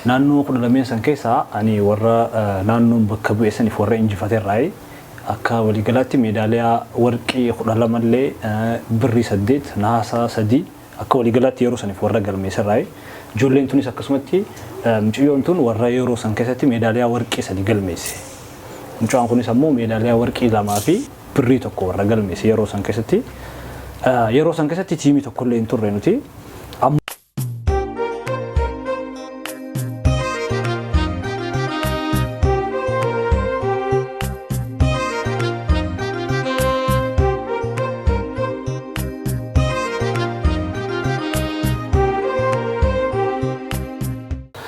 Naannoo 12 san keessaa ani warra naannoon bakka bu'e saniif warra injifaterraayi. Akka waliigalaatti meedaaliyaa warqii 12 illee, birrii 8, nahaasa 3 akka waliigalaatti yeroo saniif warra galmeesserraayi. Ijoolleen tunis akkasumatti, mucayyoon tun warra yeroo san keessatti meedaaliyaa warqii 3 galmeesse. Mucaan kunis ammoo meedaaliyaa warqii 2 fi birrii 1 warra galmeesse yeroo san keessatti. Yeroo san keessatti tiimii tokkollee hin turre nuti.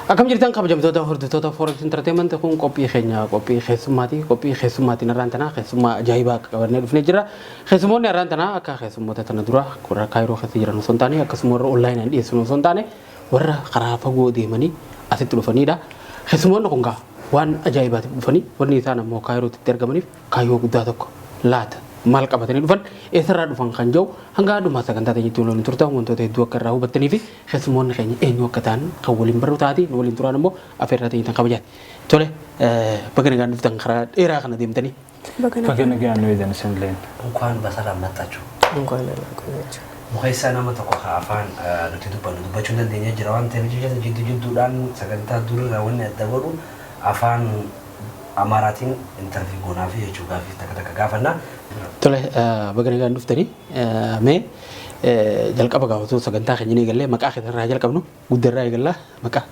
Akkam jirtan, kabajamtoota hordoftoota Forex Entertainment? Kun qophii keenya, qophii keessummaati. Qophii keessummaatiin har'aan tanaa keessummaa ajaa'ibaa akka qabannee dhufnee jira. Keessummoonni har'aan tanaa akka keessummoota tana dura warra Kaayiroo keessa jiran osoo hin taane, akkasuma warra onlaayinaan dhiyeessan osoo hin taane, warra karaa fagoo deemanii asitti dhufanidha. Keessummoonni kun gaa waan ajaa'ibaatiif dhufanii, wanni isaan ammoo Kaayirootti argamaniif kaayyoo guddaa tokko. Laata maal qabatanii dhufan, eessarraa dhufan kan jedhu, hanga dhumaa sagantaa teenyatti waliin turtan wantoota hedduu akka irraa hubattanii fi keessummoonni keenya eenyu akka ta'an kan waliin barru taati. Nu waliin turaan immoo afeerraa teenyatan kabajaati. Tole, baga nagaan dhuftan karaa dheeraa kana deemtanii. Baga nagaan nu eedan isinilleen. እንኳን በሰላም መጣችሁ። እንኳን ደህና ቆያችሁ። Nu keessaa nama tokko ka afaan nuti dubbannu dubbachuu hin dandeenye jira waan ta'eef jecha, jidduu jidduudhaan sagantaa durirraa wanni adda godhu afaan Amaaraatiin interview goonaa fi jechuu gaafii takka takka gaafanna. Tole, baga nagaan dhuftanii. Mee jalqaba gaafatu sagantaa keenya ni eegallee, maqaa keessan jalqabnu, guddarraa eegallaa, maqaa.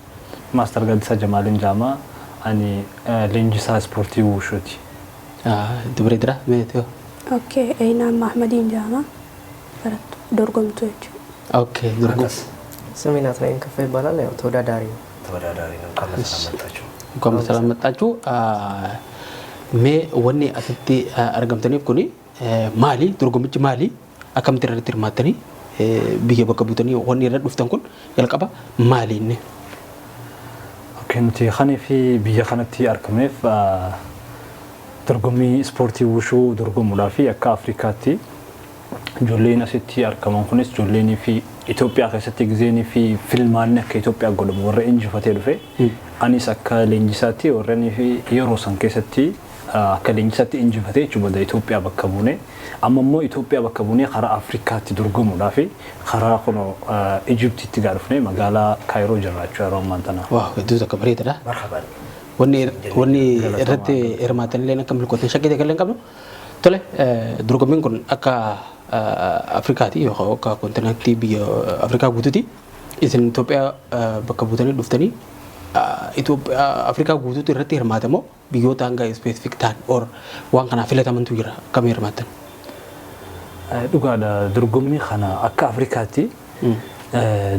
Master Gaaddisaa Jamaaliin Jaamaa, ani leenjisaa ispoortii wushuuti. Dubaree jira, mee ta'u. Okay, Einaan Mahmadiin jedhama. Barattuu dorgomtuu jechuudha. Okay, dorgom. አንተስ? ስሜ ናትናኤል ከፋ ይባላል። ያው ተወዳዳሪ ነው። ተወዳዳሪ ነው። እንኳን በሰላም መጣችሁ። እንኳን በሰላም መጣችሁ። Mee wanni asitti argamtaniif kuni maali? Dorgommichi maali? Akkamitti irratti hirmaattanii, biyya bakka buutanii wanni irra dhuftan kun jalqaba maali inni? Okay, nuti kanii fi biyya kanatti argamneef dorgommii ispoortii wushuu dorgomuudhaa fi akka Afrikaatti ijoolleen asitti argaman kunis ijoolleenii fi Itoophiyaa keessatti gizeenii fi filmaanni akka Itoophiyaa godhamu warra injifatee dhufe. Anis akka leenjisaatti warreenii fi yeroo san keessatti akka leenjisaatti injifatee jechuudha Itoophiyaa bakka buune. Amma immoo Itoophiyaa bakka buunee karaa Afrikaatti dorgomuudhaa fi karaa kunoo Ijiptiitti gaa dhufne, magaalaa Kaayiroo jirra jechuudha yeroo ammaan tana. Waaw, hedduu takka bareedaadha. Marhaban. Wanni irratti hirmaatan illee akka milkootni shakkii takka illee hin qabnu. Tole, dorgommiin kun akka Afrikaati yookaan akka kontinentii biyya Afrikaa guutuuti. Isin Itoophiyaa bakka buutanii dhuftanii, Itoophiyaa Afrikaa guutuutti irratti hirmaate moo biyyoota hanga specific ta'an or waan kanaaf filatamantu jira, akkam hirmaatan? Dhugaadha, dorgommii kana akka Afrikaatti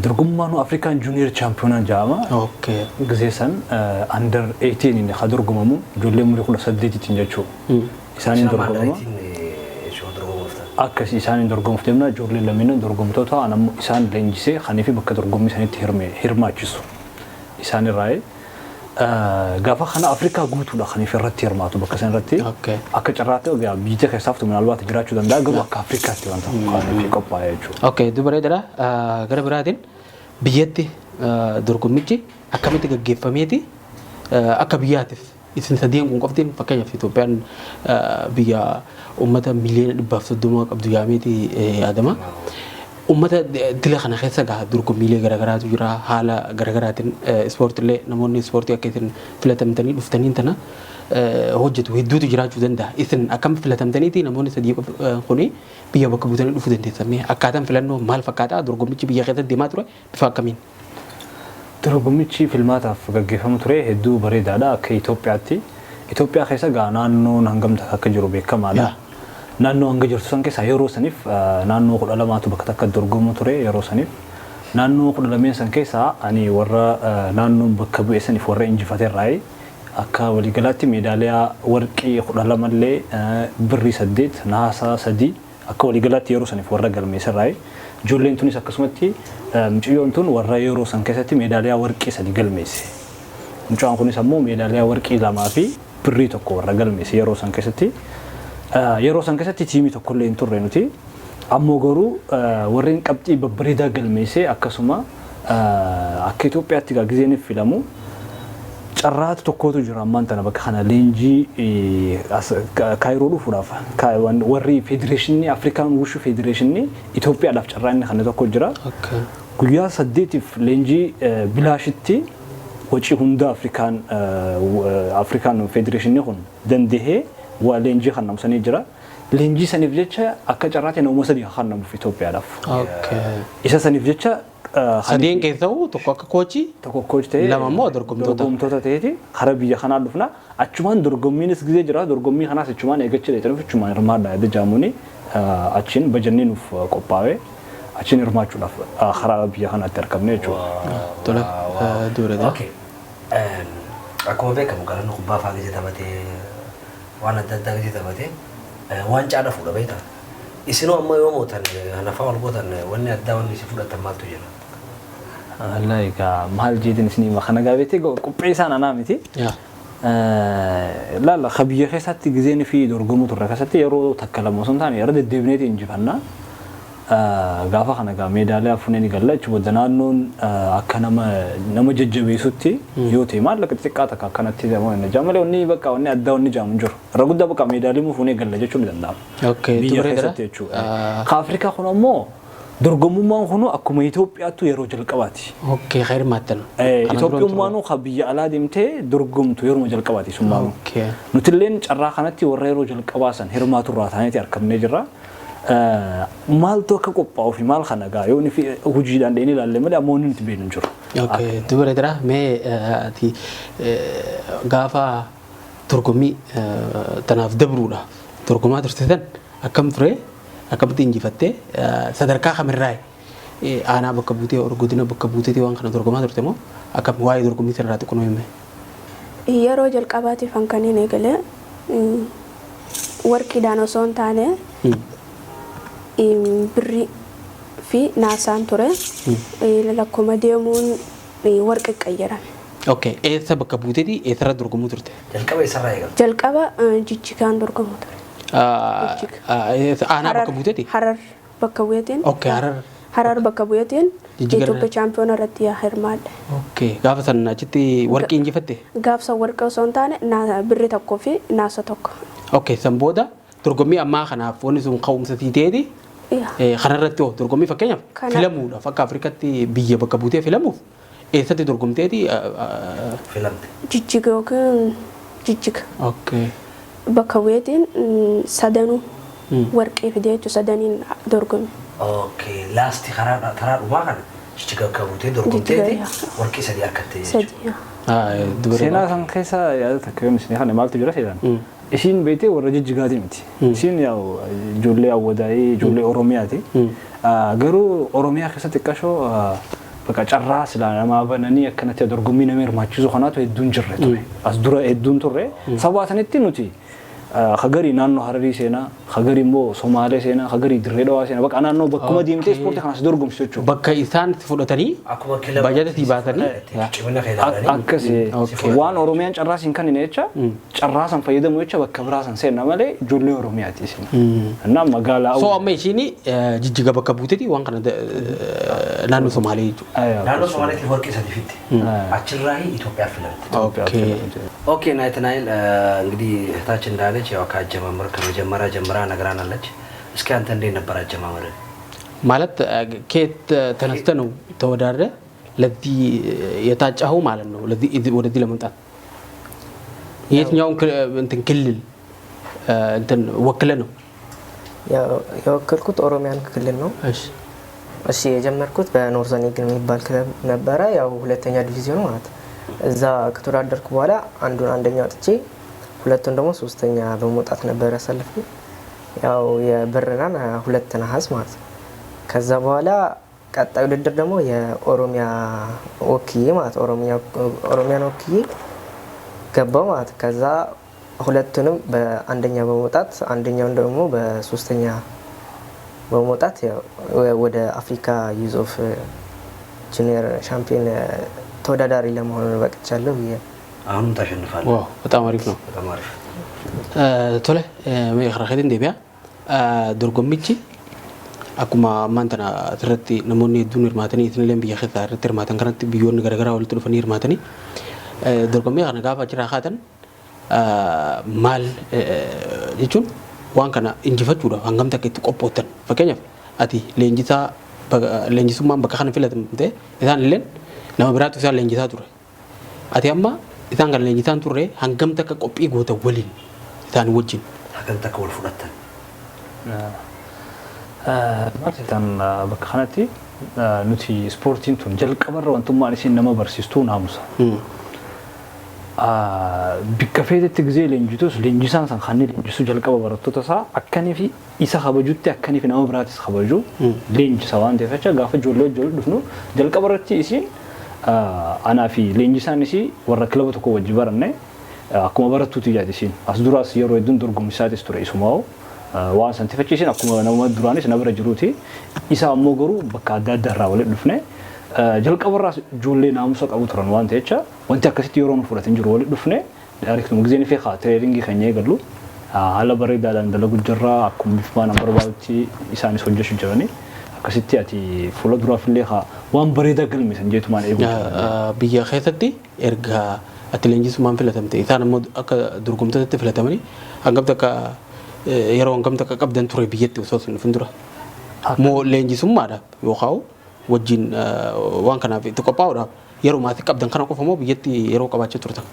dorgommaanuu Afrikaan Junior Championaan jedhama. Gisee san under 18 inni ka dorgomamu ijoollee umurii 18tiin jechuudha. Isaaniin dorgomama. Akkasii isaaniin dorgomuuf deemna. Ijoollee lameenuu dorgomtoota, an ammoo isaan leenjisee kanii fi bakka dorgommii sanitti hirmaachisu. Isaan irraa gaafa kana Afrikaa guutuudha kaniif irratti hirmaatu bakka san irratti. Akka carraatti egaa biyya keessaaf minaalbaata jiraachuu danda'a, garuu akka Afrikaatti wanta kaniif qophaa'e jechuudha. Okay, hedduu bareedaadha. Gara biraatiin biyyatti dorgommichi akkamitti gaggeeffameeti, akka biyyaatiif isin sadeen kun qoftiin, fakkeenyaaf Itoophiyaan biyya uummata miliyoona 130 qabdu yaameeti yaadama. Uummata dila kana keessa gaa dorgommiilee garaagaraatu jira, haala garaagaraatiin ispoortiilee namoonni ispoortii akka isin filatamtanii dhuftaniin tana hojjetu hedduutu jiraachuu danda'a. Isin akkam filatamtaniiti namoonni sadii kuni biyya bakka buutanii dhufuu dandeessan? Akkaataan filannoo maal fakkaata? Dorgommichi biyya keessatti deemaa ture bifa akkamiin? Dorgommichi filmaataaf gaggeeffamu ture hedduu bareedaadha akka Itoophiyaatti. Itoophiyaa keessa gaa naannoon hangam takka akka jiru beekamaadha. Naannoo hanga jirtu san keessa yeroo saniif naannoo 12tu bakka takka dorgomu ture yeroo saniif. Naannoo 12 san keessa ani warra naannoon bakka bu'e saniif warra injifaterraayi. Akka waliigalaatti meedaaliyaa warqii 12 illee, birrii 8, nahaasa 3 akka waliigalaatti yeroo saniif warra galmeesserraayi. Ijoolleen tunis akkasumatti, mucayyoon tun warra yeroo san keessatti meedaaliyaa warqii 3 galmeesse. Mucaan kunis ammoo meedaaliyaa warqii 2 fi birrii 1 warra galmeesse yeroo san keessatti. Yeroo san keessatti tiimii tokkollee hin turre nuti. Ammoo garuu warreen qabxii babbareedaa galmeesse, akkasuma akka Itoophiyaatti gaa gizeenif filamu Carraatu tokkotu jira ammaan tana bakka kana leenjii Kaayiroo dhufuudhaaf warri federeeshinii Afrikaan Wushuu federeeshinii Itoophiyaadhaaf carraa inni kana tokko jira. Guyyaa 8f leenjii bilaashitti wacii hunda Afrikaan federeeshinii kun dandahee waa leenjii kan namsanii jira. Leenjii saniif jecha akka carraatti nama 3 kan namuuf Itoophiyaadhaaf. Isa saniif jecha Sadeen keessaa tokko akka coach, tokko coach ta'ee lama immoo dorgomtoota. Dorgomtoota ta'eeti karaa biyya kanaa dhufna. Achumaan dorgommiinis gizee jira. Dorgommii kanaas achumaan eeggachuu dheetaniif achumaan hirmaadha yaada jaamuuni achiin bajanni nuuf qophaa'ee achiin hirmaachuudhaaf karaa biyya kanaatti argamne jechuudha. Tola, dura. Okay. Akkuma beekamu galanni kubbaa fa'aa gizee taphatee, waan adda addaa gizee taphatee waan caadha fuudha beektaa. Isinoo amma yoo mootan hanafaa ol gootan, wanni addaa wanni isin fudhatan maaltu jira? Wallahi egaa maal jeetin isinii kana gaabeetti qophee isaan anaa miti. Laala ka biyya keessatti gizeen fi dorgomuu turre keessatti yeroo takka lama osoo hin taane yeroo deddeebineeti injifannaa. Gaafa kana egaa meedaaliyaa fuunee ni galla jechuudha. Naannoon akka nama jajjabeessutti yoo ta'e maallaqa xixiqqaa takka akkanatti malee wanni bakka wanni addaa wanni jaamu hin jiru. Irra guddaa bakka meedaalii fuunee galla jechuun ni danda'ama. Biyya keessatti jechuudha. Ka Afrikaa kun ammoo dorgomummaan kun akkuma Itoophiyaattu yeroo jalqabaati. Okay, hirmaattan. Itoophiyummaanuu ka biyya alaa deemtee dorgomtu yeroo jalqabaati summaanuu. Nutilleen carraa kanatti warra yeroo jalqabaa san hirmaaturraa taaneeti argamnee jirra. Maaltu akka qophaa'uu fi maal kana gaa yoo fi hojiidhaan dheenii ilaalle malee ammoo wanni nuti beeknu hin jiru. Okay, dubara jira. Mee ati gaafa dorgommii tanaaf dabruudhaaf dorgomaa turte san akkam ture? Akkamitti injifattee? Sadarkaa kamirraa aanaa bakka buutee, godina bakka buuteetii waan kana dorgomaa turte moo akkam? Waa'ee dorgommii sanarraa xiqqoo nu hime? Yeroo jalqabaatiif kan inni eegale warqiidhaan osoo hin taane birrii fi naasaan ture. Lakkuma deemuun warqi qayyarame. Okay, eessa bakka buuteetii eessarra dorgomuu turte? Jalqaba eessarraa eegalte? Jalqaba Jijjigaan dorgomuu ture. Aanaa bakka buuteeti? Harar bakka bu'eetiin. Okay, Harar. Harar bakka bu'eetiin Jijjiga. Itoophiyaa chaampiyoona irratti hirmaadhe. Okay, gaafa san achitti warqii injifatte? Gaafsa warqee osoo hin taane birri tokkoo fi naasa tokko. Okay, san booda dorgommii ammaa kanaaf wanni sun ka'umsa sii ta'eeti. Kanarratti hoo dorgommii fakkeenyaaf filamuudhaaf akka Afrikaatti biyya bakka buutee filamuuf eessatti dorgomteeti? Filamte. Jijjiga yookiin Jijjiga. Bakka bu'eetiin sadanuu warqee fidee jechuun sadaniin dorgome. Okay, last karaa karaa dhumaa kana Jijjiga akka buutee dorgomteeti warqii 3 argatte jechuudha. Sadii. Seenaa san keessa yaada takka yoom isin kana maaltu jira seetan? Isiin beektee warra Jijjigaati miti. Isiin yaa'u ijoollee Awwadaayii, ijoollee Oromiyaati. Garuu Oromiyaa keessatti xiqqashoo bakka carraa silaa namaa bananii akkanatti dorgommii nama hirmaachisu kanaatu hedduun jirre ture. As dura hedduun turre. Sababa sanitti nuti hagarii naannoo Hararii seenaa, hagarii immoo Somaalee seenaa, hagarii Dirree Dhawaa seenaa, bakka naannoo bakkuma deemtee ispoortii kanas dorgomsisu jechuudha. Bakka isaan fudhatanii Akkuma kilaba baajata sii baasanii. Cimina kee ilaalanii. Akkasi waan Oromiyaan carraa siin kan jecha carraa san fayyadamu jecha bakka biraa san seenna malee ijoollee Oromiyaati isin. Innaa magaalaa. So amma ishiin Jijjiga bakka buuteeti waan kana naannoo Somaalee jechuudha. Naannoo Somaaleetti warqii 3 fidde. Achirraa Itoophiyaa filamte. Okay, ናትናኤል፣ እንግዲህ እህታችን እንዳለች ያው ከአጀማመር ከመጀመሪያ ጀምራ ነግራናለች። እስኪ አንተ እንዴት ነበር አጀማመር? ማለት ከየት ተነስተ ነው ተወዳድረ ለዚህ የታጨኸው ማለት ነው? ለዚህ ወደዚህ ለመምጣት የትኛውን እንትን ክልል እንትን ወክለ ነው? የወከልኩት ኦሮሚያን ክልል ነው። እሺ፣ የጀመርኩት በኖርዘርን ኢግል የሚባል ክለብ ነበረ። ያው ሁለተኛ ዲቪዚዮን ማለት ነው። እዛ ከተወዳደርኩ በኋላ አንዱን አንደኛ ወጥቼ ሁለቱን ደግሞ ሶስተኛ በመውጣት ነበር ያሳለፍኩት። ያው የብርና ሁለት ነሐስ ማለት ነው። ከዛ በኋላ ቀጣይ ውድድር ደግሞ የኦሮሚያ ወክዬ ማለት ኦሮሚያን ወክዬ ገባው ማለት። ከዛ ሁለቱንም በአንደኛ በመውጣት አንደኛውን ደግሞ በሶስተኛ በመውጣት ወደ አፍሪካ Youth of Junior Champion ተወዳዳሪ ለመሆን በቅቻለሁ ብዬ። አሁንም ታሸንፋለህ። Wow፣ በጣም አሪፍ ነው። በጣም አሪፍ። Tole, mee karaa keetiin deebi'a. Dorgommichi akkuma ammaan tana asirratti namoonni hedduun hirmaatanii isinillee biyya keessaa irratti hirmaatan kanatti biyyoonni garaagaraa walitti dhufanii hirmaatanii Dorgommii kana gaafa achirraa kaatan maal jechuun waan kana injifachuudhaaf hangam takka itti qophoottan? Fakkeenyaaf ati leenjisaa leenjisummaan bakka kana filatamte, isaan illee nama biraatu isaan leenjisaa ture. Ati amma isaan kana leenjisaan turre, hangam takka qophii goota waliin isaan wajjin? Hagam takka wal fudhattan? Maal jettan, bakka kanatti nuti ispoortiin tun jalqabarra wantummaan isin nama barsiistuu naamusa. Bikka feetetti gizee leenjitus, leenjisaan san kan inni leenjisu jalqaba barattoota isaa akkanii fi isa kabajutti, akkanii fi nama biraatis kabaju leenjisa waan ta'eef jecha, gaafa ijoollee wajjin dhufnu jalqaba irratti isiin anaa fi leenjisaan isii warra kilaba tokko wajji baranne, akkuma barattuuti yaadi. Isiin as duraas yeroo hedduun dorgomsaatis ture isumaa'u waan san tifachiisin, akkuma nama duraanis na bira jiruuti. Isa ammoo garuu bakka adda addaa irraa walitti dhufne. Jalqabarraas ijoollee naamusa qabu turan waan ta'eef jecha, wanti akkasitti yeroo nu fudhatin jiru. Walitti dhufne directuma gizeen fi trainingii keenya eegallu haala bareedaadhaan dalagu jirra. Akkuma bifumaan an barbaadutti isaanis hojjechuu jirani. Akkasitti ati fuula duraaf illee waan bareedaa galmeessan jeetumaan eeguu jira. Biyya keessatti erga ati leenjisummaan filatamte, isaan immoo akka dorgomtootatti filatamanii, hangam takka yeroo hangam takka qabdan ture biyyatti osoo sun dhufin dura? Moo leenjisummaadhaaf yookaan wajjin waan kanaaf itti qophaa'uudhaaf yeroo maatii qabdan kana qofa moo biyyatti yeroo qabaachaa turtan?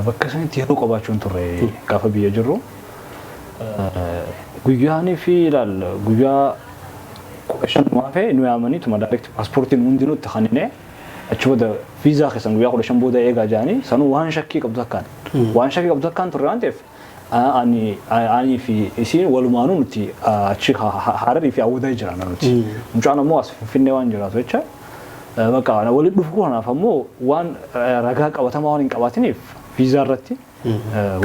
Bakka sanitti yeroo qabaachuun turre gaafa biyya jirru. Guyyaanii fi ilaal guyyaa 15 maafee nu yaamanii tuma direct paaspoortiin hundinuu itti kannine. Achi booda viizaa keessan guyyaa 15 booda eegaa jedhanii, sanuu waan shakkii qabdu akkaan. Waan shakkii qabdu akkaan turre waan ta'eef, ani fi isiin walumaanuu nuti achi Hararii fi Awwadaa jiran nuti. Mucaan ammoo as Finfinnee waan jiraatu jecha, bakka walitti dhufu kanaaf ammoo waan ragaa qabatamaa waan hin qabaatiniif viizaa irratti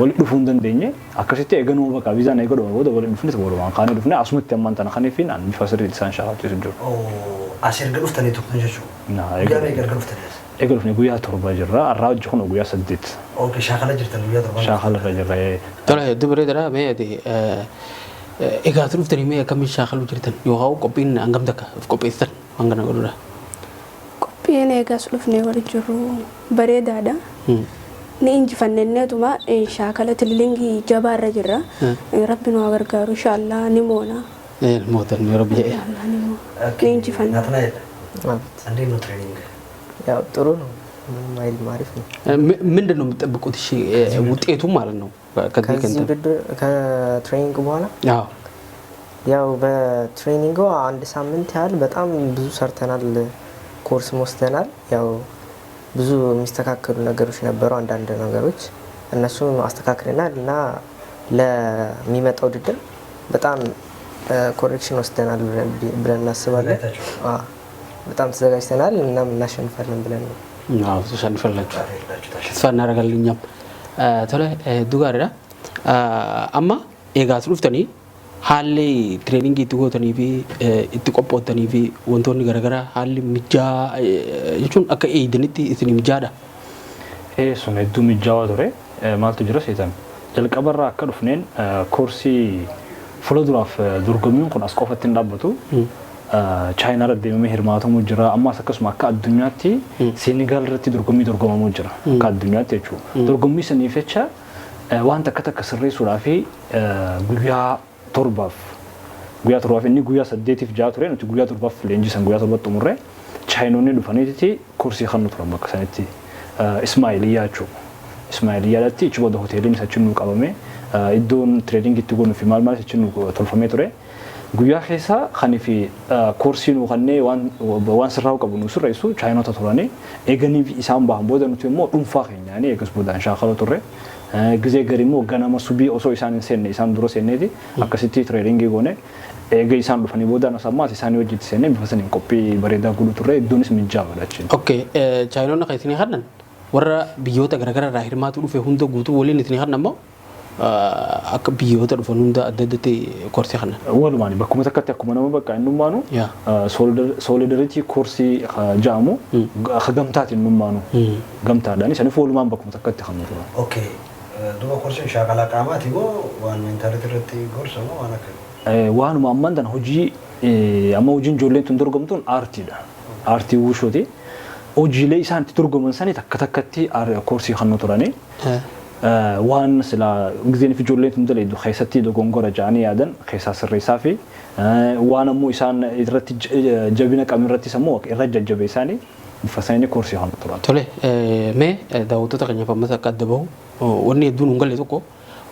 walitti dhufuu hin dandeenye. Akkasitti eeganuu bakka viizaan eega dhume booda walitti dhufne, walumaan kaanee dhufne. Asumatti ammaan tana kaniifin an bifa sirriitti isaan shaakalchiisu jiru. As erga dhuftanii turtan jechuudha. Guyyaa meeqa erga dhuftanii as? Eega dhufne guyyaa 7 jirra. Har'aa hojii kun guyyaa 8. Okay, shaakala jirtan guyyaa 7. Shaakala irra jirra. Tola, hedduu bareedaadha. Mee ati egaa as dhuftanii mee akkamiin shaakaluu jirtan yookaan qophiin hangam takka of qopheessitan waan kana godhuudha? Qophiin eegas dhufnee wal jirru bareedaadha. Ni injifannenneetuma shaakala trainingii jabaarra jirra. Rabbi nu haa gargaaru, inshaallah ni moona. Mootan yeroo biyya. Inshaallah ni moona. Ni injifanna. ናትናኤል፣ አቤት። እንዴት ነው training? ያው ጥሩ ነው፣ ምንም አይልም፣ አሪፍ ነው። ምንድን ነው የምትጠብቁት? እሺ ውጤቱ ማለት ነው ከዚህ ከዚህ ከእንትን ውድድር ከ training በኋላ? አዎ። ያው በ training ኡ አንድ ሳምንት ያህል በጣም ብዙ ሰርተናል፣ ኮርስም ወስደናል። ያው ብዙ የሚስተካከሉ ነገሮች ነበሩ፣ አንዳንድ ነገሮች እነሱን አስተካክለናል እና ለሚመጣው ውድድር በጣም correction ወስደናል ብለን እናስባለን። ተዘጋጅታችኋል? አዎ፣ በጣም ተዘጋጅተናል እናም እናሸንፋለን ብለን ነው። አዎ፣ ተሸንፈላችሁ ተስፋ እናደርጋለን እኛም። Tole, hedduu gaariidha. Amma egaa as dhuftanii haalli trainingii itti gootanii fi itti qophoottanii fi wantoonni garaagaraa haalli mijaa jechuun akka eeydanitti isin mijaadha? Sun hedduu mijaawaa ture. Maaltu jira seetan? Jalqabarraa akka dhufneen koorsii fuula duraaf dorgommiin kun as qofatti hin dhaabbatu. Chaayinaa irra deemamee hirmaatamuu jira. Ammas akkasuma akka addunyaatti Senegaal irratti dorgommii dorgomamuu jira. Akka addunyaatti jechuudha. Dorgommii saniif jecha waan takka takka sirreessuudhaa fi guyyaa 7f inni guyyaa 8f ja'a ture, nuti guyyaa 7f leenjisan guyyaa 7 xumurre. Chaayinoonni dhufaniiti koorsii kan nu turan bakka sanitti Ismaa'iliyyaa jechuudha. Ismaa'iliyyaadhaatti achi booda hoteeliin isa achi nuu qabame, iddoon training itti goonuu fi maal maal achi nuu tolfamee ture. Guyyaa keessa kan fi koorsii nuu kannee waan sirraa'u qabu nu sirreessu chaayinoota turanii. Eeganii fi isaan bahan booda nuti immoo dhuunfaa keenyaanii eegas boodaan shaakala turre. Gizee gari immoo ganama subii osoo isaan hin seenne isaan dura seenneeti akkasitti trainingii goone. Eega isaan dhufanii boodaan as ammaas isaanii wajjitti seennee bifa saniin qophii bareedaa godhu turre. Iddoonis mijaa'aadha achiin. Okay, chaayinoonni kan isinii kennan warra biyyoota garaagaraa irraa hirmaatu dhufe hunda guutuu waliin isinii kennan moo akka biyyoota dhufan hunda adda addatti koorsii kennan? Walumaan bakkuma takkatti akkuma nama bakka innummaanu solidarity koorsii jedhamu akka gamtaatiin innummaanu gamtaadhaan saniif walumaan bakkuma takkatti kan nuti. Okay. Duuba korsiin shaakalaa qaamaati moo waan mentality irratti gorsa moo waan akkamii? Waanuma ammaan tana hojii amma hojiin ijoolleen tun dorgomtuun aartiidha. Aartii wushuuti. Hojiilee isaan itti dorgoman sanii takka takkatti koorsii kan turanii. Waan sila gizeen fi ijoolleen tun dalagu keessatti dogongora ja'anii yaadan keessaa sirreessaa fi waan ammoo isaan irratti jabina qaban irrattis ammoo irra jajjabeessaanii bifa saniin koorsii kan turan. Tole, mee daawwattoota keenyaaf ammas akka adda bahu, wanni hedduun hin galle tokko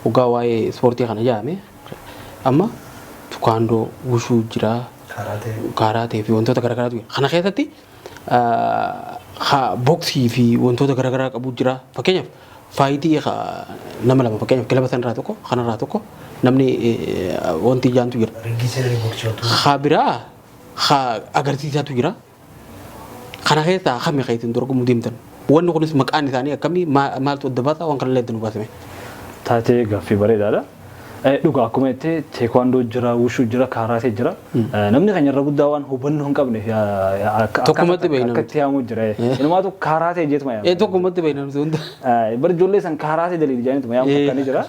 waggaa waa'ee ispoortii kana jedhame amma tukaandoo, wushuu jira, kaaraatee fi wantoota garaagaraatu jira. Kana keessatti booksii fi wantoota garaagaraa qabu jira. Fakkeenyaaf fightii nama lama, fakkeenyaaf kilaba sanarraa tokko, kanarraa tokko, namni wanti ijaantu jira. Haa biraa haa agarsiisaatu jira. Kana keessaa kami kan ittiin dorgomuu deemtan? Wanni kunis maqaan isaanii akkamii, maaltu adda baasa? Waan kanallee adda nu baasime. Taatee, gaaffii bareedaadha. Dhugaa akkuma jettee teekwaandoo jira, wushuu jira, kaaraatee jira. Namni keenya irra guddaa waan hubannoo hin qabne Tokkumatti beekna. akka itti yaamu jira. Inumaatu kaaraatee jeetuma yaama. Tokkumatti beekna nuti hunda. Bar ijoollee san kaaraatee daliil jedhaniituma yaamu takka ni jira.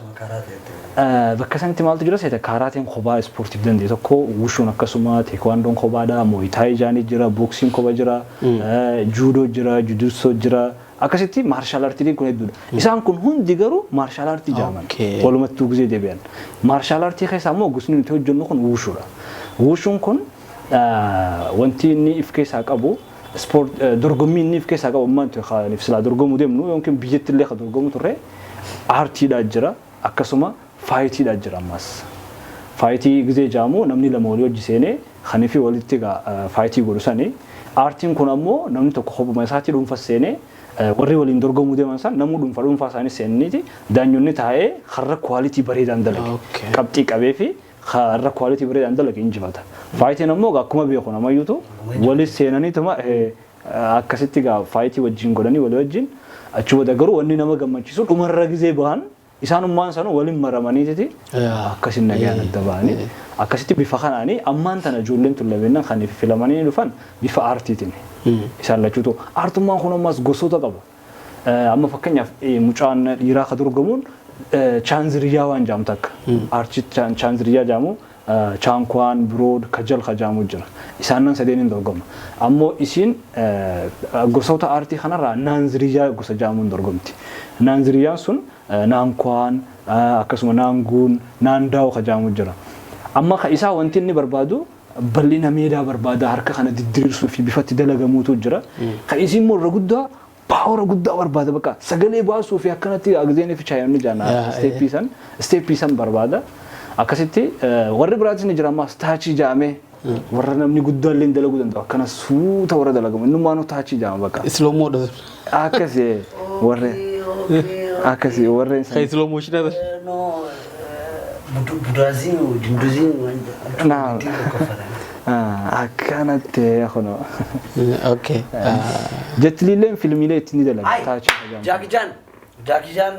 Bakka sanitti maaltu jira seeta? Kaaraateen kophaa ispoortiif danda'e tokko, wushuun akkasuma, teekwaandoon kophaadha, mooyitaayii jaanii jira, booksiin kopha jira, juudoo jira, jujutsu jira. Akkasitti martial artiin kun hedduudha. Isaan kun hundi garuu martial artii jedhaman. Walumattuu gizee deebi'an. Martial artii keessaa immoo gosni nuti hojjennu kun wushuudha. Wushuun kun wanti inni if keessaa qabu, ispoort dorgommii inni if keessaa qabu, ammaan silaa dorgomuu deemnu yookiin biyyatti illee kan dorgomu turre, aartiidhaa jira, akkasuma fightiidhaa jira ammas. Fightii gizee jaamu namni lama walii hojii seenee kanii fi walitti fightii godhu sanii. Aartiin kun ammoo namni tokko kophuma isaatii dhuunfa seenee, warri waliin dorgomuu deeman san namuu dhuunfa dhuunfaa isaanii seenaniiti daanyonni taa'ee har'a quality bareedaan dalage. Qabxii qabee fi har'a quality bareedaan dalage injifata. Fightiin ammoo akkuma beeku namayyuutu walis seenaniituma akkasitti gaa fightii wajjin godhanii walii wajjin. Achi booda garuu wanni nama gammachiisu dhumarra gizee bahan isaanummaan sanuu waliin maramaniititi akkasin nagaan adda ba'anii akkasitti bifa kanaanii. Ammaan tana ijoolleen tun lameennan kan filamanii dhufan bifa aartiitiin isaan lachuutu. Aartummaan kun ammas gosoota qaba. Amma fakkeenyaaf mucaan dhiiraa ka dorgomuun chaanziriyaa waan jedhamu takka. Aartii chaanziriyaa jedhamu, chaankwaan birood kajal ka jedhamu jira. Isaan sadeen hin dorgoma. Ammoo isiin gosoota aartii kanarraa naanziriyaa gosa jedhamuun dorgomti. Naanziriyaan sun naankwaan, akkasuma naanguun, naandaa'u ka jedhamu jira. Amma ka isaa wanti inni barbaadu bal'ina meedaa barbaada, harka kana diddiriirsuu fi bifatti dalagamuutu jira. Ka isiin immoo irra guddaa power guddaa barbaada, bakka sagalee baasuu fi akkanatti agzeenii fi chaayonni jaana steppii san barbaada. Akkasitti warri biraatis ni jira. Ammaas taachii jaamee warra namni guddaa illee dalaguu danda'u, akkana suuta warra dalagamu, innummaanuu taachii jaama bakka. Slow motion. Akkasi warri akkasi warreen san. Kan slow motion. Budaazii dinduzii. Naam. Akkanatti kuno. Jettiliilleen filmiilee itti ni dalaga taachii jaama. Jackie Chan. Jackie Chan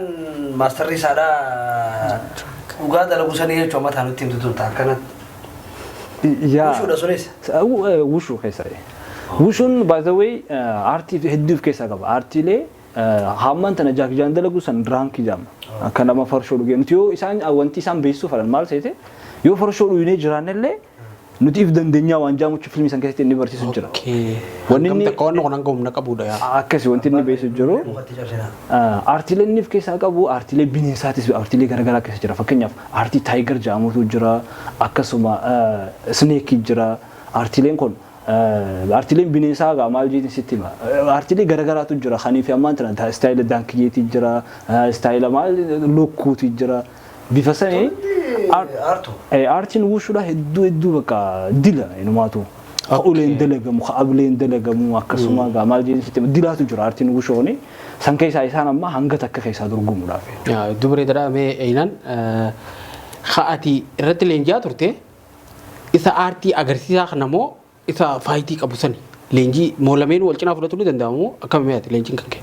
masterri isaadhaa dhugaa dalagu sanii jechuun amma nutti himtu tun akkanatti. Yaa. Wushuudha sunis. Wushuu keessa. Wushuun, by the way, aartii hedduu of keessaa qaba. Aartiilee hammaan tana Jackie Chan dalagu san drunkii jedhama. Akka nama farshoo dhugee. Nuti yoo isaan wanti isaan beeksisuu fedhan maal seete, yoo farshoo dhugnee jiraannellee nuti if dandeenyaa waan jaamuchi filmii san keessatti inni barsiisu jira. Wanni inni takka wanni kun hanga humna qabudha yaa. Akkasi wanti inni beeksisu jiru. Mukatti cabsinaa. Aartiilee inni of keessaa qabu, aartiilee bineensaatis, aartiilee garaagaraa keessa jira. Fakkeenyaaf aartii tiger jedhamutu jira, akkasuma snakeii jira. Aartiileen kun, aartiileen bineensaa egaa maal jeetiin sitti hima. Aartiilee garaagaraatu jira. Kanii fi ammaan tana styla daankiyeetii jira, styla maal lukkuuti jira. Bifa sanii Aartu. Aartiin wushuudha hedduu hedduu bakka dila inumaatu. Ka uleen dalagamu, ka ableen dalagamu, akkasuma egaa maal jeetiin sitti hima, dilaatu jira aartiin wushooni. San keessaa isaan amma hanga takka keessaa dorgomuudhaaf. Hedduu bareedaadha. Mee Einaan, ati irratti leenji'aa turte isa aartii agarsiisaa kana moo isa fightii qabu sani? Leenjii moo lameen wal cinaa fudhachuu ni danda'amu moo akkami mi'aati leenjiin kan kee?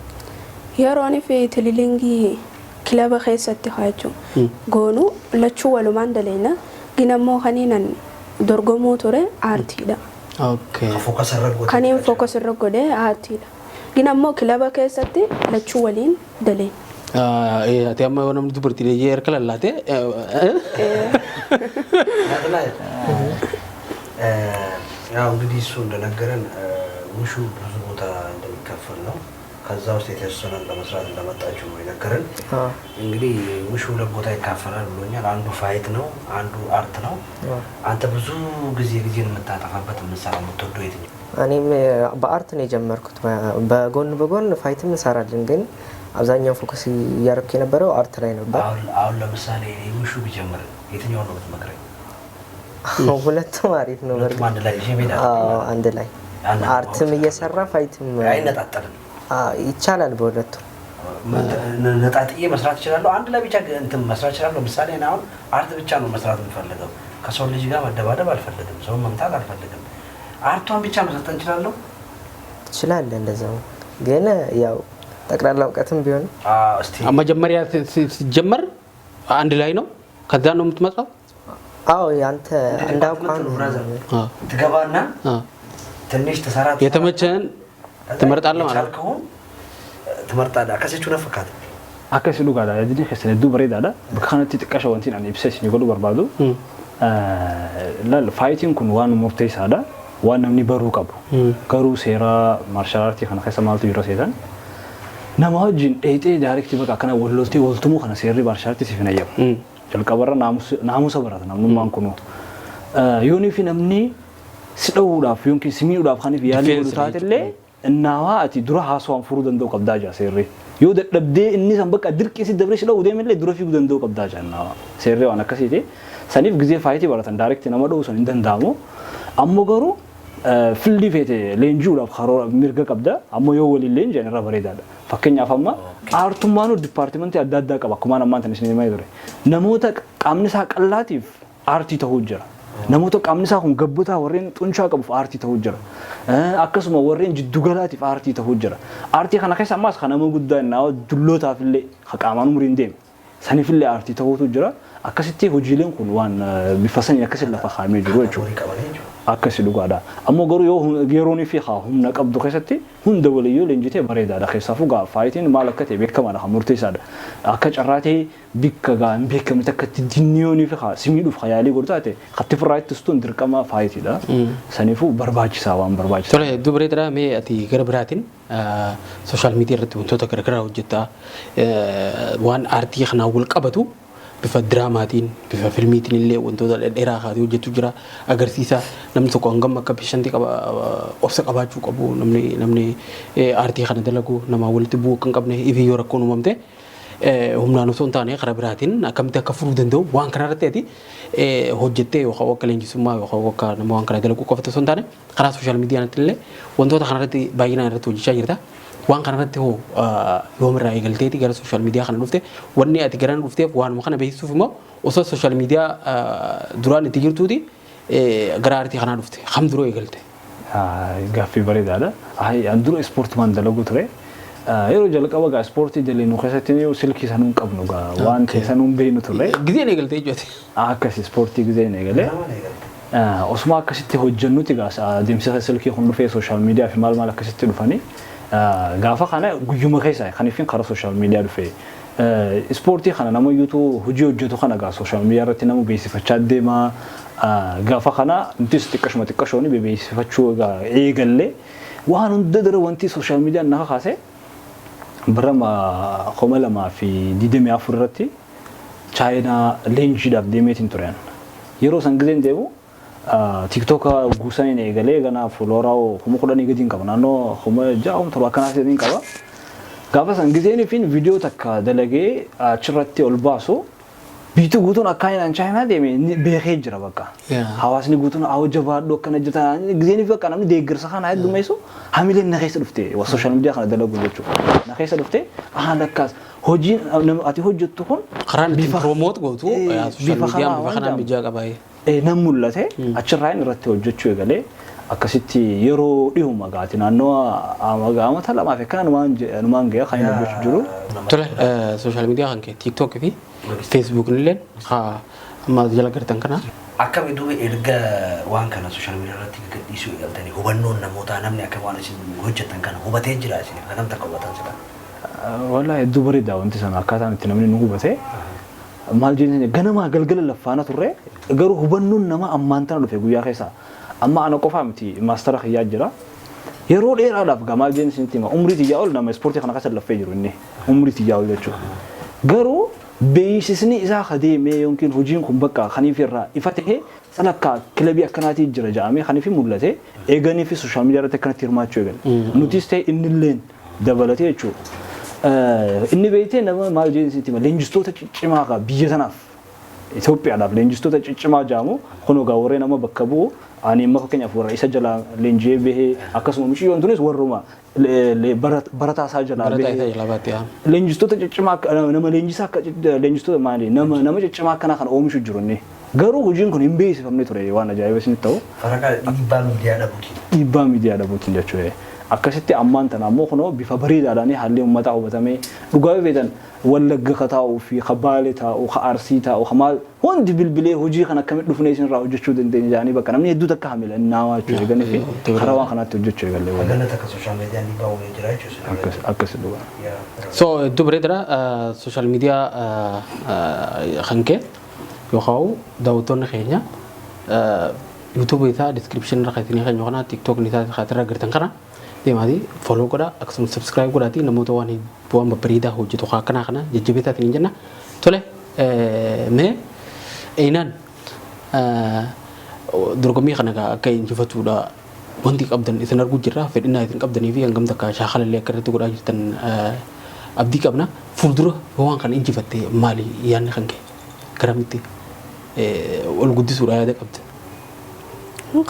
Yeroon fi tiliilingii kilaba keessatti haa jechuun goonu lachuu walumaan daleena, ginammoo kaniinan dorgomuu ture aartiidha. Focus irra goote. Kaniin focus irra godhee aartiidha. Ginammoo kilaba keessatti lachuu waliin daleen. Ati amma yoo namni dubartii leenjii harka lallaate. ናትናኤል፣ ያው እንግዲህ እሱ እንደነገረን ውሹ ብዙ ቦታ እንደሚከፈል ክፍል ነው። ከዛ ውስጥ የተወሰነን ለመስራት እንደመጣችሁ ነው የነገረን። አዎ። እንግዲህ ውሹ ሁለት ቦታ ይካፈላል ብሎኛል። አንዱ fight ነው፣ አንዱ art ነው። አዎ። አንተ ብዙ ጊዜ ጊዜን የምታጠፋበት የምትሰራው የምትወደው የትኛው? እኔም በ art ነው የጀመርኩት። በጎን በጎን fight ም እንሰራለን፣ ግን አብዛኛው focus እያደረኩ የነበረው art ላይ ነበር። አሁን ለምሳሌ ውሹ ቢጀምር የትኛውን ነው የምትመክረኝ? ሁለቱም አሪፍ ነው። ሁለቱም በእርግጥ አንድ ላይ ይዤ መሄድ አዎ፣ አለብኝ። አንድ ላይ አንድ art ም እየሰራ fight ም አይነጣጠልም። ይቻላል በሁለቱም። ነጣጥዬ መስራት እችላለሁ። አንድ ላይ ብቻ እንትን መስራት እችላለሁ። ለምሳሌ እኔ አሁን art ብቻ ነው መስራት የምፈልገው። ከሰው ልጅ ጋር መደባደብ አልፈልግም። ሰውን መምታት አልፈልግም። art ኧን ብቻ መሰልጠን እችላለሁ። ትችላለህ። እንደዛው ግን ያው ጠቅላላ እውቀትም ቢሆን እስቲ መጀመሪያ ሲጀመር አንድ ላይ ነው፣ ከዛ ነው የምትመጣው። አዎ ያንተ እንደ አቋም Brother ትገባና ትንሽ ትሰራ የተመቸህን ትመርጣለህ ማለት ነው። የቻልከውን ትመርጣለህ። Akkasichuu na fakkaata. Akkasi dhugaadha. Yaadni keessan hedduu bareedaadha. Bakka kanatti xiqqasha wanti ani ibsa isin godhuu barbaadu. Laal, fightiin kun waan murteessaadha. Waan namni baruu qabu. Garuu seera martial artii kana keessa maaltu jira seetan? Nama wajjin dheexee direct bakka akkana wal loltee waltumuu kana seerri martial artii siif hin ayyamu. Jalqabarra naamusa barata namnummaan kunuu. Yoonii fi namni si dhowuudhaaf yookiin si miidhuudhaaf kaniif yaalii godhu taatellee innaawaa ati dura haasawaan furuu danda'u qabdaa jira seerri. Yoo dadhabdee inni san bakka dirqii si dabree si dhowuu deemellee dura fiiguu danda'u qabdaa jira innaawaa. Seerri waan akkasiiti. Saniif gizee fightii baratan direct nama dhowuu san hin danda'amu. Ammoo garuu fieldii feete leenji'uudhaaf karoora mirga qabda. Ammoo yoo waliin leenji'an irra bareedaadha. Fakkeenyaaf amma artummaanuu departmentii adda addaa qaba. Akkumaan ammaan tan isin himaa ture. Namoota qaamni isaa qal'aatiif artii ta'uu jira. Namoota qaamni isaa kun gabbataa warreen xunchaa qabuuf artii ta'uu jira. Akkasuma warreen jiddugalaatiif artii ta'uu jira. Artii kana keessa ammaas kan nama guddaa innaa dullootaaf illee kan qaamaan umriin deeme. Saniif illee artii ta'uutu jira. Akkasitti hojiileen kun waan bifa sanii akkasitti lafa kaa'amee jiru jechuudha. Akkasi dhugaadha. Ammoo garuu yoo yeroonii fi humna qabdu keessatti hunda waliyyuu leenjitee bareedaadha. Keessaafuu gaa fightiin maal akka ta'e beekamaadha, kan murteessaadha. Akka carraatee bikka gaa hin beekamne takka itti dinniyoonii fi si miidhuuf yaalii godhu taate katti firraa ittistuun dirqama fightiidha. Saniifuu barbaachisaa waan barbaachisaa. Tole, hedduu bareedaadha. Mee ati gara biraatiin social media irratti wantoota garaagaraa hojjettaa, waan artii kanaan wal qabatu bifa diraamaatiin, bifa filmiitiin illee wantoota dhedheeraa kaatee hojjechuu jira agarsiisa. Namni tokko hangam akka patientii qaba, obsa qabaachuu qabu, namni artii kana dalagu nama walitti bu'uu akka hin qabne, ifii yoo rakkoon uumamte humnaan osoo hin taane karaa biraatiin akkamitti akka furuu danda'u, waan kana irratti ati hojjettee yookaan akka leenjisummaa yookaan akka nama waan kana dalagu qofatti osoo hin taane karaa social mediaatti illee wantoota kana irratti baay'inaan irratti hojjechaa jirta. Waan kana irratti hoo yoomirraa eegalteeti gara social media kana dhufte? Wanni ati gara dhufteef waanuma kana beeksisuuf immoo osoo social media duraan itti jirtuuti gara artii kanaa dhufte? Kam duroo eegalte? Gaaffii bareedaadha. An dura ispoortumaan dalagu ture. Yeroo jalqaba gaa ispoortii dalinu keessatti silkii sanuu hin qabnu, gaa waan ta'e sanuu hin beeknu ture. Gizeen eegalte jechuudha. Akkas ispoortii gizeen eegalee. Osuma akkasitti hojjennuti gaa adeemsa silkii kun dhufee social media fi maal maal akkasitti dhufanii gaafa kana guyyuma keessa kan ifin karaa social media dhufe. Ispoortii kana nama iyyuutu hojii hojjetu kana gaa social media irratti nama beeksifachaa deema. Gaafa kana nutis xiqqashuma xiqqashooni beeksifachuu gaa eegallee. Waan hunda dura wanti social mediaan na kakaase bara 2024 irratti Chaayinaa leenjiidhaaf deemeetiin tureen. Yeroo san gizeen deemu TikToka guusaniin eegalee ganaa followeraa 10,000 gadiin qaba, naannoo 6,000 7,000 akkanaas gadiin qaba. Gaafa san gizeen fi viidiyoo takka dalagee achirratti ol baasu biituu guutuun akkaan Chaayinaa deeme beekee jira bakka. Hawaasni guutuun awwa jabaadhu akkana jirta gizeen fi bakka namni deeggarsa kana heddummeessu hamileen na keessa dhufte social media kana dalagu jechuudha. Na keessa dhufte lakkaas hojiin ati hojjettu kun Karaan ittiin promote gootu social mediaan bifa kanaan mijaa qaba. Nan mul'ate, achirraa inni irratti hojjechuu eegalee. Akkasitti yeroo dhihuma gaati naannoo amata lamaaf akkana numaan ga'e kan inni hojjechuu jiru. Tole, social media kan kee TikTok fi Facebook illee amma jala gartan kana. Akkami duuba erga waan kana social media irratti gadhiisuu eegaltanii hubannoon namootaa, namni akka waan isin hojjettan kana hubatee jira isiniif hagam takka hubatan sila? Wallaahi hedduu bareeda wanti sana, akkaataan itti namni nu hubate. Maal jenni, ganamaa galgala laffaana turre, garuu hubannoon nama ammaan tana dhufe guyyaa keessa. Amma ana qofaa miti, mastera kiyyaa jira. Yeroo dheeraadhaaf gamaa jeen isinitti hima, umrii tiyyaa ol nama ispoortii kana keessa laffee jiru inni umrii tiyyaa ol jechuudha. Garuu beeksisni isaa ka deemee yookiin hojiin kun bakka kaniif irraa ifa ta'e salakkaa kilabii akkanaatii jira jedhamee kaniif mul'ate eeganii fi social media irratti akkanatti hirmaachuu eegale. Nutis ta'e innilleen dabalatee jechuudha. Inni beektee nama maal jeen isinitti hima, leenjistoota ciccimaa qaba biyya tanaaf. Itoophiyaadhaaf leenjistoota ciccimaa jedhamu kun egaa warreen nama bakka bu'u, ani amma fakkeenyaaf warra isa jalaa leenji'ee bahee, akkasuma mucayyoon tunis warruma barataa isaa jalaa Barataa isa bahee jalaa baate yaa. Leenjistoota ciccimaa nama leenjisaa akka leenjistoota maali nama ciccimaa akkanaa kana oomishu jiru inni. Garuu hojiin kun hin beeksifamne ture, waan ajaa'iba isinitti ta'u. Faraqa dhiibbaa miidiyaa dhabuutiin. Dhiibbaa miidiyaa dhabuutiin jechuudha. Akkasitti ammaan tana ammoo kunoo bifa bareedaadhaan haalli uummataa hubatamee, dhugaa beektan, Wallagga ka taa'uu fi ka Baale taa'u, ka Arsii taa'u, ka maal hundi bilbilee hojii kana akkamitti dhufnee isinirraa hojjechuu dandeenya jedhanii bakka namni hedduu takka hamila naawaa jechuudha eeganii fi karaa waan kanaatti hojjechuu eegallee waliin. Hagana takka social mediaan dhiibbaa uumee jira jechuudha. Akkas akkas dhugaa. So hedduu bareedaadha. Social media kan kee yookaan daawwattoonni keenya YouTube isaa description irra kan isinii keenya kana, TikTok isaa irra agartan kana deemaatii follow godhaa, akkasumas subscribe godhaatii namoota waan babbareedaa hojjetu akkanaa kana jajjabeessaa isiniin jenna. Tole, mee Eenaan, dorgommii kana akka injifatuudha wanti qabdan isin arguu jirra, fedhinnaa isin qabdanii fi hangam takka shaakalallee akka irratti godhaa jirtan abdii qabna. Fuuldura yoo waan kana injifatte maali yaadni kan kee? Garamitti ol guddisuudha yaada qabda?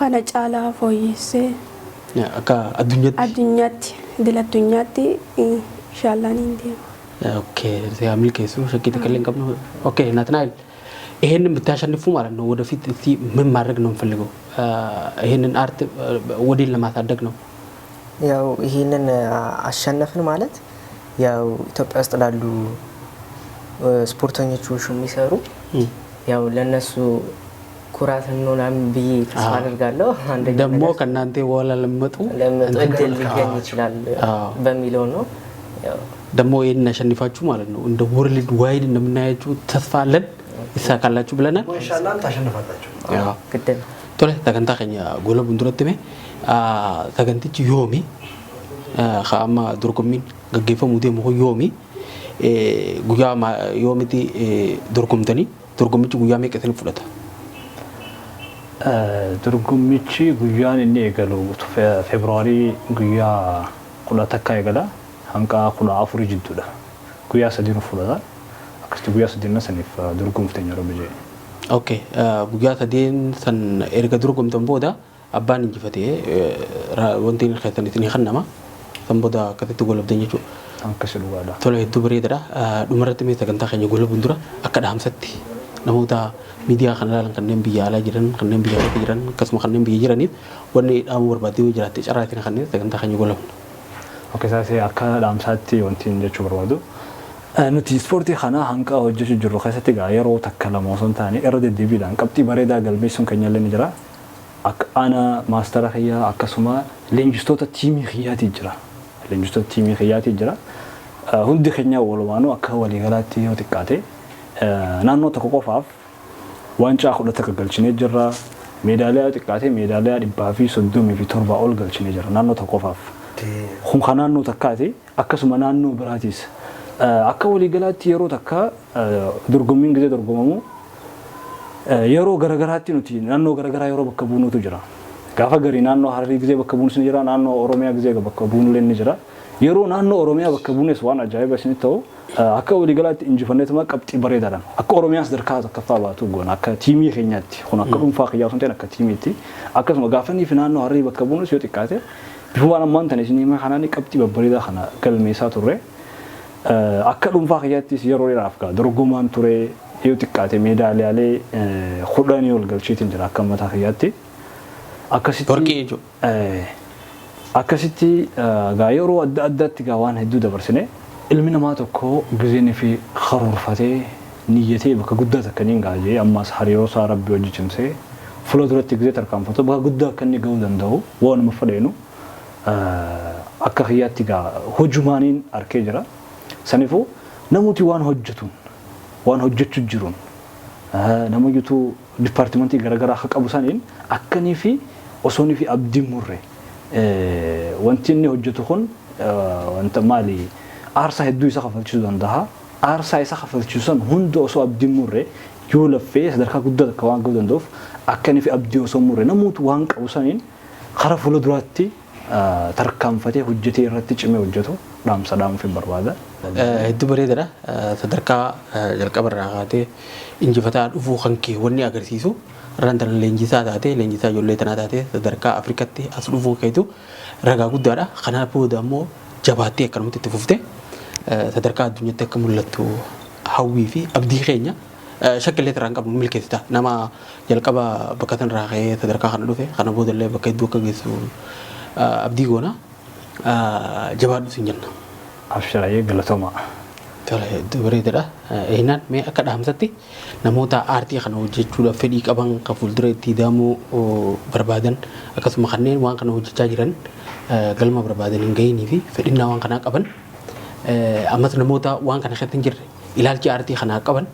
Kana caalaa fooyyessee Akka addunyaatti. Addunyaatti, idil addunyaatti inshaallah niin deema. Okay, yaa milkeessu, shakkii takka illee hin qabnu. Okay, ናትናኤል፣ ይሄንን ብታሸንፉ ማለት ነው ወደፊት እስቲ ምን ማድረግ ነው የምፈልገው? ይሄንን art ወዴት ለማሳደግ ነው? ያው ይህንን አሸነፍን ማለት ያው ኢትዮጵያ ውስጥ ላሉ ስፖርተኞች ውሹ የሚሰሩ ያው ለነሱ ኩራት እንሆናለን ብዬ ተስፋ አደርጋለሁ። አንደኛ ደግሞ ነገር ከእናንተ በኋላ ለሚመጡ ለመጡ እድል ሊገኝ ይችላል በሚለው ነው። ያው ደግሞ ይህንን አሸንፋችሁ ማለት ነው እንደ worldwide እንደምናያችሁ ተስፋ አለን። ይሳካላችሁ ብለናል። ኢንሻአላህ ታሸንፋላችሁ። ግድ ነው። Tole, sagantaa keenya gola fuulduratti mee sagantichi yoomi? Ka amma dorgommiin gaggeeffamuu deemu kun yoomi? Guyyaa yoomitti dorgomtanii, dorgommichi guyyaa meeqa isin fudhata? Dorgommichi guyyaan inni eegalu Feebruaarii guyyaa 11 eegala, hanga 14 jidduudha. Guyyaa 3 nu fudhata. Akkasitti guyyaa 3 saniif dorgomuuf teenya Rabbi jedhe. Okay, guyyaa sadeen san erga dorgomtan booda abbaan injifatee wanti inni keessan isinii kennama. San booda akkasitti golabdan jechuudha. Akkasi dhugaadha. Tole, hedduu bareedaadha. Dhumarratti mee sagantaa keenya golabuun dura akka dhaamsatti namoota miidiyaa kana ilaalan, kanneen biyya alaa jiran, kanneen biyya keessa jiran, akkasuma kanneen biyya jiraniif wanni dhaamuu barbaadde yoo jiraatte carraa isin kanneen sagantaa keenya golabna. Okay, saasee akka dhaamsaatti wanti inni jechuu barbaadu. Nuti ispoortii kana hanga hojjechuu jirru keessatti egaa yeroo takka lama osoo hin taane irra deddeebiidhaan qabxii bareedaa galmeessuun keenya illee ni jira. Akka ana maastara kiyyaa akkasuma leenjistoota tiimii kiyyaatii jira. Leenjistoota tiimii kiyyaatii jira. Hundi keenya walumaanuu akka waliigalaatti yoo xiqqaate naannoo tokko qofaaf waancaa 11 galchinee jirra. Meedaaliyaa yoo xiqqaate meedaaliyaa 137 ol galchinee jirra naannoo tokko qofaaf. Kun kan naannoo takkaati, akkasuma naannoo biraatis. Akka waliigalaatti yeroo takka dorgommiin gisee dorgomamu yeroo garagaraatti nuti naannoo garagaraa yeroo bakka buunutu jira. Gaafa garii naannoo Hararii gisee bakka buunus ni jira, naannoo Oromiyaa gisee bakka buunullee ni jira. Yeroo naannoo Oromiyaa bakka buunes waan ajaa'iba isinitti ta'u, akka waliigalaatti injifanneetuma qabxii bareedaadhaan akka Oromiyaas sadarkaa tokkoffaa baatu goona akka tiimii keenyaatti. Kun akka dhuunfaa kiyyaa osoo hin ta'in akka tiimiitti. Akkasuma gaafa inni fi naannoo Hararii bakka buunus yoo xiqqaate bifa waan ammaan tana isin hima kanaan qabxii babbareedaa kana galmeessaa turre. Akka dhuunfaa kiyyaattis yeroo dheeraaf gaa dorgomaan ture, yoo xiqqaate meedaaliyaalee 10 ol galcheetiin jira akka mataa kiyyaatti. Akkasitti Warqii jechuudha. Akkasitti gaa yeroo adda addaatti gaa waan hedduu dabarsine. Ilmi namaa tokko gizeenii fi karoorfatee niyyatee bakka guddaa takka niin gaha jee, ammas hariiroo isaa Rabbi wajji cimsee fuula duratti gizee tarkaanfatu bakka guddaa akka inni gahuu danda'u waanuma fedheenu akka kiyyaatti gaa hojumaaniin arkee jira. Saniifuu namooti waan hojjetuun, waan hojjechuu jiruun, namayyutu dipaartimentii garaagaraa akka qabu saniin akkanii fi osoonii fi abdiin murre Wanti inni hojjetu kun wanta maali, aarsaa hedduu isa kafalchiisuu danda'a. Aarsaa isa kafalchiisu san hunda osoo abdiin murre yoo laffee sadarkaa guddaa takka waan gahuu danda'uuf, akka inni fi abdii osoo murre namoota waan qabu saniin karaa fuula duraatti tarkaanfatee hojjetee irratti cimee hojjetu dhaamsa dhaamuuf hin barbaada. Hedduu bareedaadha. Sadarkaa jalqaba irraa kaatee injifataa dhufuu kan kee wanni agarsiisu, irraan tana leenjisaa taatee, leenjisaa ijoollee tanaa taatee sadarkaa Afrikatti as dhufuu keetu ragaa guddaadha. Kanaaf booda ammoo jabaattee akkanumatti itti fuftee sadarkaa addunyaatti akka mul'attu hawwii fi abdii keenya, shakkillee irraa hin qabnu, milkeessita. Nama jalqaba bakka sanarraa ka'ee sadarkaa kana dhufe kana boodallee bakka hedduu akka geessu abdii goona. Jabaadhu sin jenna. Abshiraayee, galatoomaa. Tole, hedduu bareedaadha. Eenaan mee akka dhaamsatti namoota aartii kana hojjechuudhaaf fedhii qaban, kan fuuldura itti deemuu barbaadan, akkasuma kanneen waan kana hojjechaa jiran galma barbaadan hin gahinii fi fedhinnaa waan kanaa qaban, ammas namoota waan kana keessatti hin jirre ilaalchi aartii kanaa qaban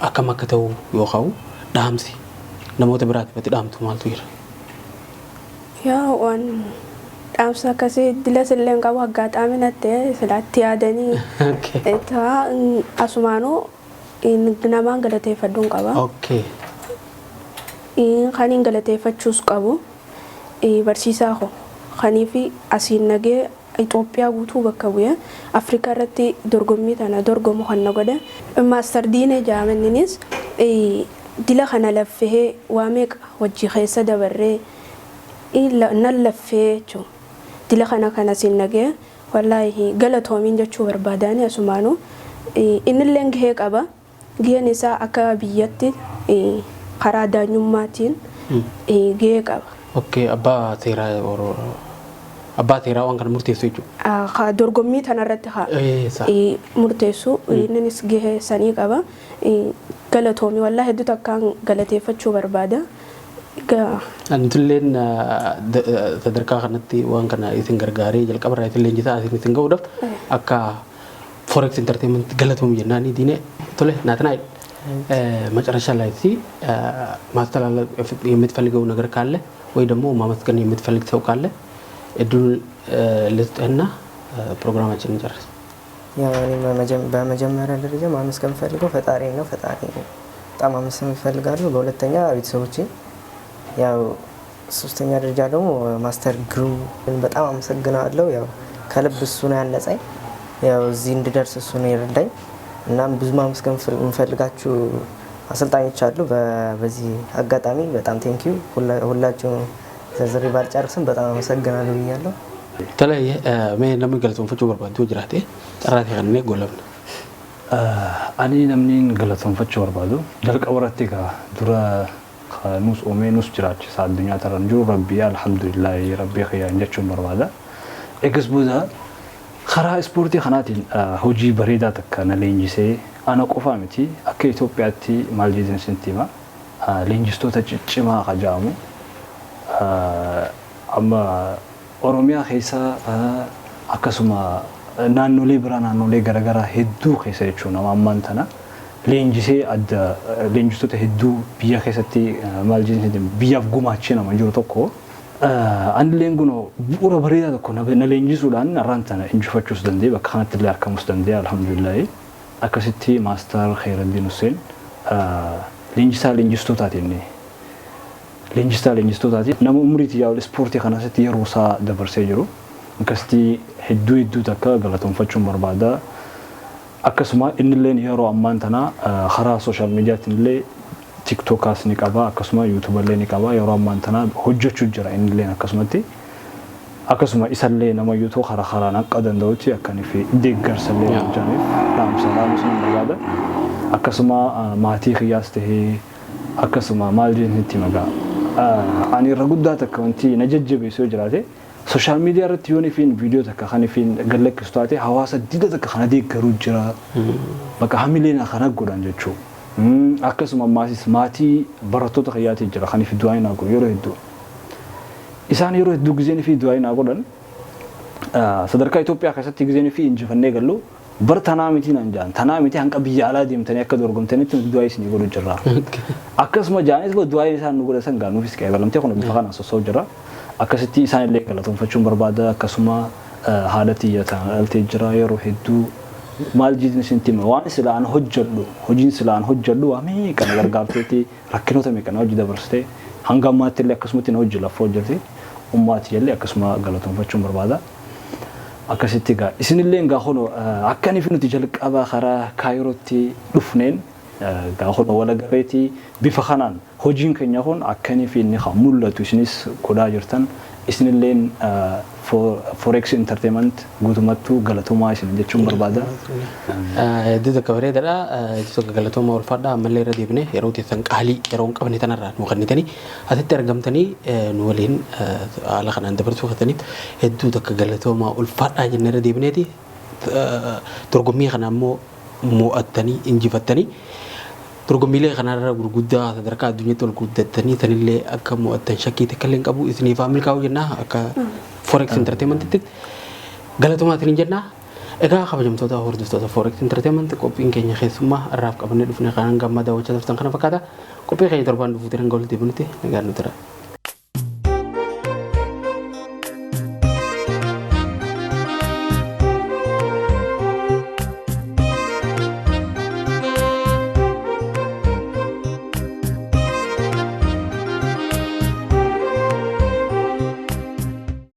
akkam akka ta'u yookaan dhaamsi namoota biraatiif ati dhaamtu maaltu jira? Yaa, waan dhaamsa akkasii dilas illee hin qabu, aggaxaami natti silaatti yaadanii taa asumaanuu namaan galateeffadhu hin qaba. Kan hin galateeffachuus qabu barsiisaa koo kanii fi asiin nagee Itoophiyaa guutuu bakka bu'ee Afrikaa irratti dorgommii tana dorgomu kan na godhe Master Diinee jedhamanninis, dila kana laffee waa meeqa wajji keessa dabarree nan laffee jechuun dila kana kan asiin nagee, wallaahi galatoomiin jechuu barbaadaani. Asumaanuu innillee gahee qaba. Gaheen isaa akka biyyatti karaa daanyummaatiin gahee qaba. Okay, abbaa seeraa waan kana murteessu jechuudha. Ka dorgommii tanarratti haa murteessu, innis gahee sanii qaba. Galatoomii, wallaahi hedduu takkaan galateeffachuu barbaada. Antilleen sadarkaa kanatti waan kana isin gargaaree jalqabarraa isin leenjisaa isin ga'uudhaaf akka Forex Entertainment galatoomi jennaanii diine. Tole ናትናኤል፣ መጨረሻ ላይ እስኪ ማስተላለፍ የምትፈልገው ነገር ካለ ወይ ደግሞ ማመስገን የምትፈልግ ሰው ካለ እድሉን ልስጥህና ፕሮግራማችንን እንጨርስ። ያው እኔ በመጀመሪያ ደረጃ ማመስገን የምፈልገው ፈጣሪ ነው። ፈጣሪ በጣም ማመስገን እፈልጋለሁ። በሁለተኛ ቤተሰቦቼ፣ ያው ሶስተኛ ደረጃ ደግሞ ማስተር ግሩም በጣም አመሰግናለሁ። ያው ከልብ እሱ ነው ያነጸኝ። ያው እዚህ እንድደርስ እሱ ነው የረዳኝ። እናም ብዙ ማመስገን የምፈልጋችሁ አሰልጣኞች አሉ። በዚህ አጋጣሚ በጣም thank you፣ ሁላችሁ ዘርዝሬ ባልጨርስም በጣም አመሰግናለሁ ብያለሁ። Tole, mee namni galatoonfachuu barbaadu yoo jiraate carraa ta'e kanneen goolabna. Ani namni galatoonfachuu barbaadu jalqaba irratti egaa dura nus uumee nus jiraachisa addunyaa tarraan jiru Rabbii, alhamdulillahi, Rabbii kiyyaan jechuun barbaada. Eegas booda karaa ispoortii kanaatiin hojii bareedaa takka na leenjisee, ana qofaa miti, akka Itoophiyaatti maal jedhan isinitti hima, leenjistoota ciccimaa ka jedhamu amma Oromiyaa keessa, akkasuma naannolee biraa, naannolee garaagaraa hedduu keessa jechuun, nama ammaan tana leenjisee adda leenjistoota hedduu biyya keessatti maal jedhan biyyaaf gumaachee nama jiru tokko. Anilleen kun bu'uura bareedaa tokko na leenjisuudhaan har'aan tana injifachuus danda'e, bakka kanatti illee argamuus danda'e, alhamdulillahi. Akkasitti Master Khairuddin Hussein leenjisaa leenjistootaatiin, leenjisaa leenjistootaati, nama umriitii yaa'u ispoortii kanasitti yeroo isaa dabarsee jiru, akkasitti hedduu hedduu takka galatoonfachuun barbaada. Akkasuma innilleen yeroo ammaan tana karaa social mediaatiin illee TikTokaas ni qaba, akkasuma YouTubeallee ni qaba, yeroo ammaan tana hojjechuu jira innilleen akkasumatti. Akkasuma isallee nama yuutuu karaa karaan akka danda'utti akkanii fi deeggarsallee hojjaniif dhaamsa dhaamsa barbaada. Akkasuma maatii kiyyaas tahee, akkasuma maal jedhanitti magaa, ani irra guddaa takka wanti na jajjabeessu yoo jiraate, social media irratti yoon ifiin viidiyoo takka kan ifiin gallakkisu taate, hawaasa dida takka kana deeggaruu jira. Bakka hamileen kana godhan jechuu. Akkasuma ammaas maatii barattoota kiyyaatii jira kan ifi du'aa naa godhu yeroo hedduu. Isaan yeroo hedduu gizeen fi du'aa naa godhan, sadarkaa Itoophiyaa keessatti gizeen fi injifannee gallu Bar tanaa miti naan jaan, tanaa miti, hanqa biyya alaa deemtanii akka dorgomtanitti nuti du'aa isinii godhu jirra. Akkasuma jaanis du'aa isaan nu godhan gaa nuufis qeebalamtee kun bifa kanaan sossoo jira. Akkasitti isaan illee galatoonfachuun barbaada. Akkasuma haadha tiyya ta'an dhaltee jira. Yeroo hedduu maal jiidni isin hima, waan silaan hojjedhu, hojiin silaan hojjedhu waa meeqa na gargaarteeti, rakkinoota meeqa na hojii dabarsitee, hanga ammaatti illee akkasumatti na hojii laffoo jirti. Ummaati illee akkasuma galatoonfachuun barbaada. Akkasitti egaa isinillee egaa hono akkaniif nuti jalqaba karaa Kaayirootti dhufneen egaa hono wal agarreetii bifa kanaan hojiin keenya kun akkaniif inni haa mul'atu isinis godhaa jirtan. Isinilleen Forex Entertainment guutumattuu galatoomaa isin jechuun barbaada. Hedduu tokko bareedaadha. Hedduu tokko galatooma, ulfaadha. Ammallee irra deebine yeroo teessan qaalii yeroo hin qabne tanarraa nu kennitanii asitti argamtanii nu waliin haala kanaan dabarsuu keessaniif hedduu tokko galatooma, ulfaadhaa jennee irra deebineeti. Dorgommii kana ammoo mo'attanii injifattanii dorgommiilee kanarra gurguddaa sadarkaa addunyaatti ol guddattanii sanillee akka mo'attan shakkii takka illee hin qabu. Isiniif haa milkaa'u jennaa akka Forex Entertainmentitti galatoomaa isiniin jennaa. Egaa kabajamtoota hordoftoota Forex Entertainment, qophiin keenya keessummaa irraaf qabannee dhufne kan hanga ammaa daawwachaa turtan kana fakkaata. Qophii keenya torbaan dhufuutiin hanga walitti deebinutti nagaan nu tura.